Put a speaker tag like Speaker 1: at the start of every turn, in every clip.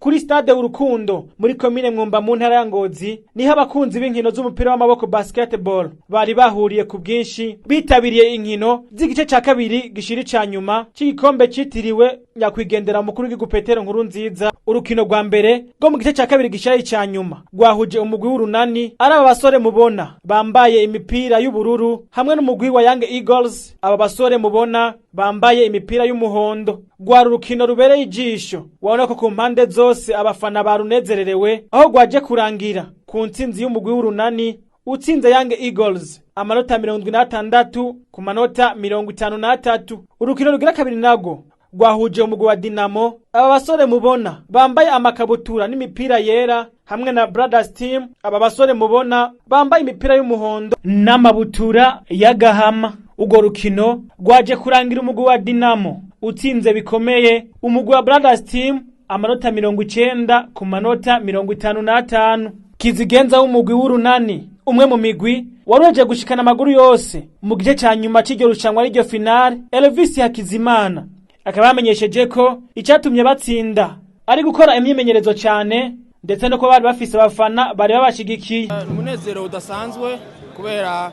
Speaker 1: Kuri Stade Urukundo muri komine Mwumba mu ntara ya Ngozi niho abakunzi b'inkino z'umupira w'amaboko, basketball, bari bahuriye ku bwinshi, bitabiriye inkino z'igice ca kabiri gishira ica nyuma c'igikombe citiriwe nyakwigendera mukuru w'igihugu Petero Nkurunziza. Urukino rwa mbere rwo mu gice ca kabiri gishira ica nyuma rwahuje umugwi w'Urunani, ari aba basore mubona bambaye imipira y'ubururu, hamwe n'umugwi wa Young Eagles, aba basore mubona bambaye imipira y'umuhondo. Rwari urukino rubereye ijisho, wabona ko ku mpande zose abafana barunezererewe, aho rwaje kurangira ku ntsinzi y'umugwi w'Urunani utsinze Young Eagles amanota 76 ku manota 53. Urukino rugira kabiri narwo rwahuje umugwi wa Dinamo, aba basore mubona bambaye amakabutura n'imipira yera, hamwe na Brothers Team, aba basore mubona bambaye imipira y'umuhondo n'amabutura y'agahama. Urwo rukino rwaje kurangira umugwi wa Dinamo utsinze bikomeye umugwi wa Brothers Team amanota 90 ku manota 55. Kizigenza w'umugwi w'Urunani, umwe mu migwi waruheje gushikana amaguru yose mu gice ca nyuma c'iryo rushanwa, ariryo finale, Elvis Hakizimana, akaba yamenyesheje ko icatumye batsinda ari gukora imyimenyerezo cane, ndetse no kuba bari bafise abafana bari babashigikiye.
Speaker 2: Umunezero udasanzwe kubera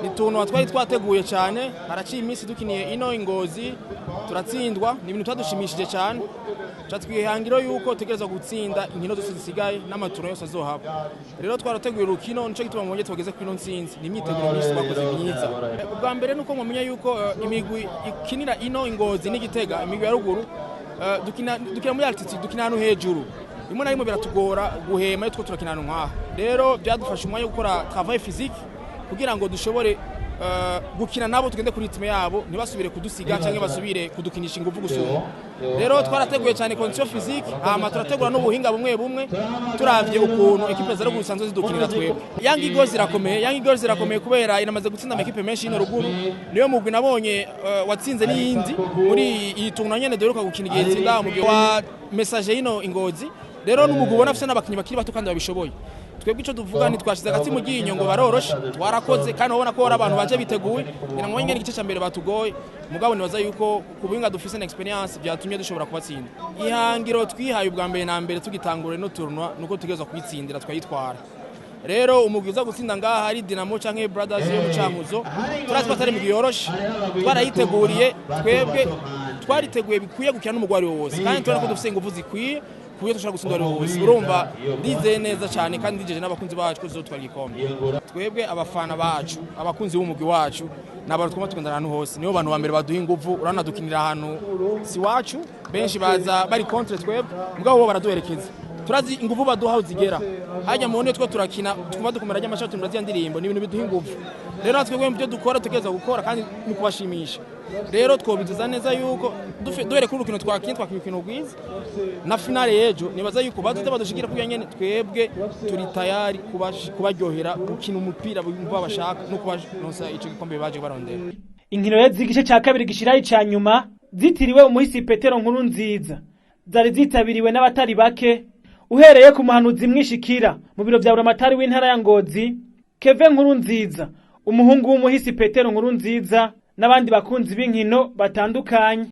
Speaker 2: ni tuntu twari twateguye cyane. Haraciye iminsi dukiniye ino Ingozi turatsindwa, ni ibintu twadushimishije cyane. Twihangiro yuko tutegerezwa gutsinda inkino zose zisigaye n'ama tournois yose azohaba. Rero twarateguye urukino, nico gituma mubonye twageze kuri ino ntsinzi. Ni imyiteguro myinshi twakoze myiza. Ubwa mbere nuko mumenya yuko imigwi ikinira ino Ingozi n'Igitega, imigwi ya ruguru, dukina muri altitude, dukina ahantu hejuru. Rimwe na rimwe biratugora guhema iyo two turakina ahantu nk'aha. Rero byadufasha umwanya wo gukora travail physique kugira ngo dushobore gukina nabo, tugende kuri rythme yabo, ntibasubire kudusiga cyangwa basubire kudukinisha ingufu gusumba. Rero twarateguye cyane condition physique, hama turategura n'ubuhinga bumwe bumwe, turavye ukuntu équipe za ruguru zisanzwe zidukinira twebwe. Young Eagles irakomeye, Young Eagles irakomeye kubera inamaze gutsinda amakipe menshi y'ino ruguru. Niyo mugwi nabonye watsinze n'iyindi muri iyi tournoi nyene duheruka gukina, igihe itsinda umugwi wa Messager y'ino Ingozi. Rero n'umugwi ubona afise n'abakinyi bakiri bato kandi babishoboye. Twebwe ico tuvuga ntitwashize agati mu ryinyo ngo baroroshe, twarakoze kandi ubona ko hari abantu baje biteguye. Ngira ngo nyene igice ca mbere batugoye, mugabo nibaza yuko ku buhinga dufise na expérience byatumye dushobora kubatsinda. Ihangiro twihaye ubwa mbere na mbere tugitangura no tournoi nuko tugezeho kuyitsindira twayitwara. Rero umugwi uza gutsinda ngaha, ari Dinamo canke Brothers yo mu Cankuzo, turazi ko atari imigwi yoroshe. Twarayiteguriye, twebwe twariteguye bikwiye gukina n'umugwi wari wose, kandi tubona ko dufise ingufu zikwiye ku buryo dushobora gutsinda uwo wose. Urumva ndizeye neza cyane kandi ndijeje n'abakunzi bacu ko tuzotwara igikombe. Twebwe abafana bacu, abakunzi b'umugwi wacu, ni abantu twuma tugendana ahantu hose, nibo bantu ba mbere baduha ingufu. Urabona dukinira ahantu si wacu, benshi baza bari contre twebwe, mugabo bo baraduherekeza. Turazi ingufu baduha aho zigera. Hajya mu two turakina twumva dukomera ry'amashati, turaziya ndirimbo, ni ibintu biduha ingufu. Rero natwe mu byo dukora tugerageza gukora kandi ni kubashimisha. Rero twobizeza neza yuko duhere kuri urukino twakinye, twakinye urukino rwiza, na finale y'ejo nibaza yuko bazoza badushigira kugira nyene twebwe turi tayari kubaryohera, gukina umupira bumva bashaka no kubaronsa ico gikombe baje barondera.
Speaker 1: Inkino rero z'igice ca kabiri gishiraho ica nyuma zitiriwe umuhisi Petero Nkurunziza zari zitabiriwe n'abatari bake, uhereye ku muhanuzi mwishikira mu biro vya buramatari w'intara ya Ngozi, Keve Nkurunziza, umuhungu w'umuhisi Petero Nkurunziza, n'abandi bakunzi b'inkino batandukanye.